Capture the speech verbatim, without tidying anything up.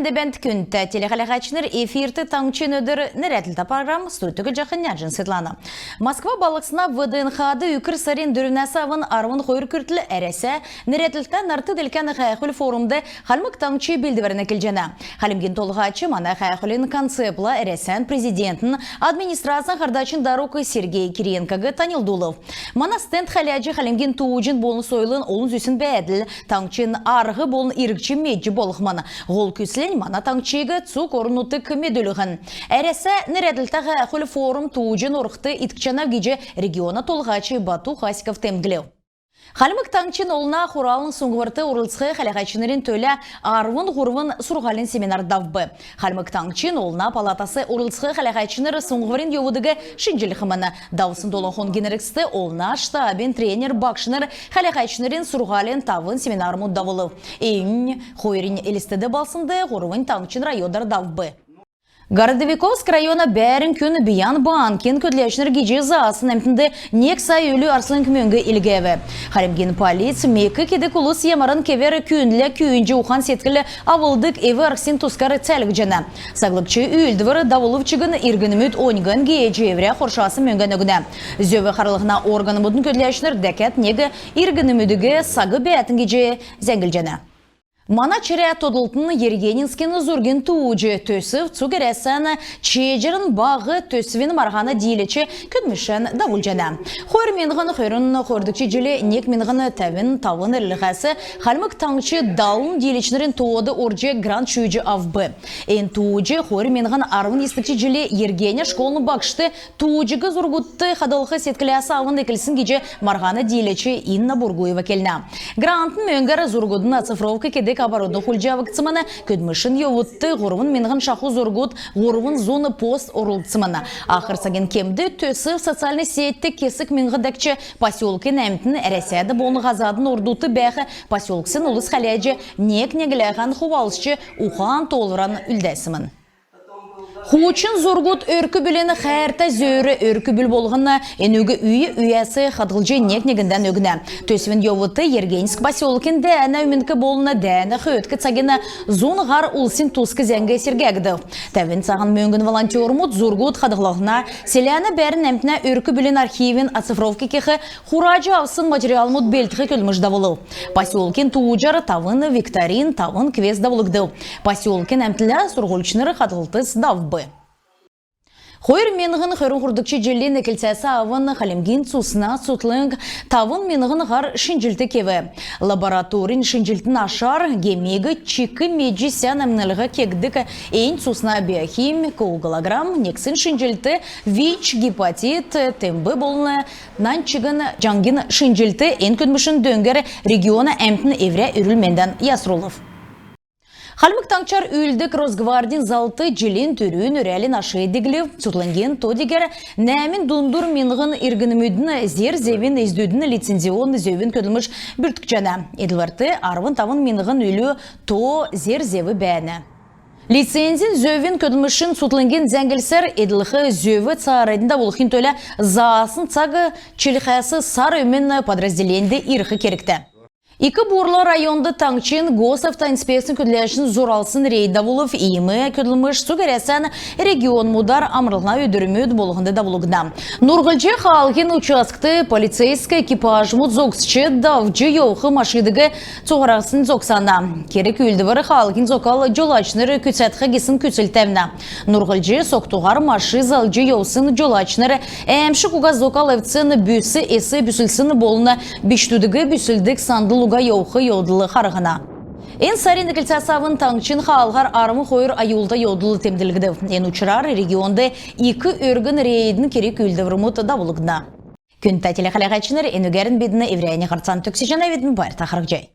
Бәәнт, күндтә телехәләһәчнр! Эфирт «Таңһчин өдр» нерәдлтә программ. Студьд Җахнәҗин Светлана. Москва балһсна ВДНХ-д үкр сарин дөрвнәс авн арвн хойр күртл «Әрәсә» нерәдлтә нарт-делкән һәәхүл-форумд Хальмг Таңһч белдврән эклҗәнә. Хальмгин Толһач мана һәәхүлин концепла Әрәсән Президентин администрацин һардачин дарук Сергей Кириенког таньлдулв. Мана стенд хәләҗ, хальмгин тууҗин болн сойлын олн зүсн бәәдл, таңһчин арһ болн иргч медҗ болхмн. Һол күслнь — мана таңһчиг цуг орн-нутгт медүллһн. «Әрәсә» нерәдлтә һәәхүл-форум тууҗин орхд иткҗәнә гиҗ региона толһач Бату Хасиков темдглв. Хальмг Таңһчин Олна Хуралын суңһврт орлцх хәләһәчнрин төлә арвн һурвн сурһулин семинар давв. Хальмг Таңһчин Олна палатас орлцх хәләһәчнр суңһврин йовудыг шинҗлхмн. Давсн долан хонгин эргцд Олна штабин тренер-багшнр хәләһәчнрин сурһулин тавн семинармуд давулв. Энүнь хойрнь Элстд балһснд, һурвнь таңһчин районар давв. Городовиковск района бәәрн күн бийән банкин көдләчнр гиҗ заасн әмтнд нег сай үлү арслң мөңг илгәв. Хальмгин полиц мек кедг улс ямаран кевәр күүндлә күүндҗ, ухан-седкл авлдг эв-арһсин тускар цәәлһҗәнә. Саглгч үүлдвр давулв чигн, иргнмүд оньган гееҗ, эврә хоршасн мөңгән өгнә. Зөв харлһна органмудын көдләчнр дәкәд нег иргнмүдиг саг бәәтн гиҗ зәңглҗәнә. Мана чирә тодлтын «Ергенинскин зургин тууҗ» төсв цуг Әрәсән «Чееҗрн баһ» төсвин марһана дииләч көдлмшән давулҗана. Хойр миңһн хөрн хойрдгч җилд нег миңһн тәвн тавн эрлһәс Хальмг Таңһч далн дииләчнрин тоод орҗ, грант шүүҗ авв. Эн тууҗ хойр миңһн арвн йисдгч җилд Ергенин школын багшд тууҗиг зургудт хаһлх седкләс авн эклсн гиҗ марһана дииләч Инна Бургуева келнә. Грантын мөңгәр зургудын оцифровк кедг оборудовань хулдҗ авгдсмн. Көдлмшин йовудт һурвн миңһн шаху зургуд, һурвн зун пост орулгдсмн. Ахр цагин кемд төсв социальн сетьд кесг миңһ дәкҗ. Поселкин әмтн Әрәсәд болн һазадын ордудт бәәх поселксин улс хәләҗ, нег-негнләһән хувалцҗ, ухан-тоолвран үлдәсмн. Хуучн зургуд өрк-бүлин хәәртә зөөр. Өрк-бүл болһн энүг үй-үйәс хадһлҗ, нег-негндән өгнә. Төсвин йовудт Ергенинск поселкин дәәнә өмнк болн дәәнә хөөдк цагин зун һар улсин туск зәңг сергәгдв. Тәвн цаһан мөңгн волонтермуд зургуд хадһллһна, селәнә бәәрн әмтнә өрк-бүлин архивин оцифровк кех, хураҗ авсн материалмуд белдх көдлмш давулв. Поселкин тууҗар тавн викторин, тавн квест давулгдв. Поселкин әмтлә сурһульчнр хадһлтс давв. Хойр миңһн хөрн һурвдгч җилин эклцәс авн Хальмгин цусна цутхлң тавн миңһн һар шинҗлт кев. Лабораторин шинҗлтин ашар гемиг чик медҗ, сән әмнлһ кегдг эн цусна биохим, коагулограмм, нексн шинҗлт, ВИЧ, гепатит, темб болн нань чигн җаңгин шинҗлт. Эн көдлмшин дөңгәр региона әмтн эврә эрүл-мендән ясрулв. Хальмг Таңһчар үүлддг Росгвардин залт җилин түрүн өрәлин аш диглв. Цутхлңгин то-дигәр нәәмн дундур миңһн иргнмүдин зер-зевин эздүдин лицензионн зөвин көдлмш бүрткҗәнә. Эдлврт арвн тавн миңһн үлү то зер-зев бәәнә. Лицензин зөвин көдлмшин цутхлңгин зәңглсәр, эдлх зөв цааранднь давулхин төлә заасн цаг чилхәс сар өмн подразделеньд ирх кергтә. Ик-Бурла районд таңһчин Госавтоинспекцин көдләчнр зуралсн рейд давулв. Иим көдлмш цуг Әрәсән регионмудар амрлһна өдрмүд болһнд давулгдна. Нурһлҗ хаалһин участкт полицейск экипажмуд зогсч, давҗ йовх машидыг цуһараснь зогсана. Керг-үүлдвр хаалһин зокал җолачнр күцәтх гисн күцл тәвнә. Нурһлҗ согтуһар маши залҗ йовсн җолачнр әәмшг уга зокал эвдсн, бүс эс бүслсн болн бичкдүдиг бүслдг сандл уга йовх йовдл харһна. Эн сарин эклцәс авн таңһчин хаалһар арвн хойр аюлта йовдл темдглгдв. Эн учрар регионд ик өргн рейдин керг-үүлдврмүд давулгдна. Күндтә телехәләһәчнр, энүгәрн бидн эврәннь һарцан төгсәҗәнәвидн. Байрта харһцхай.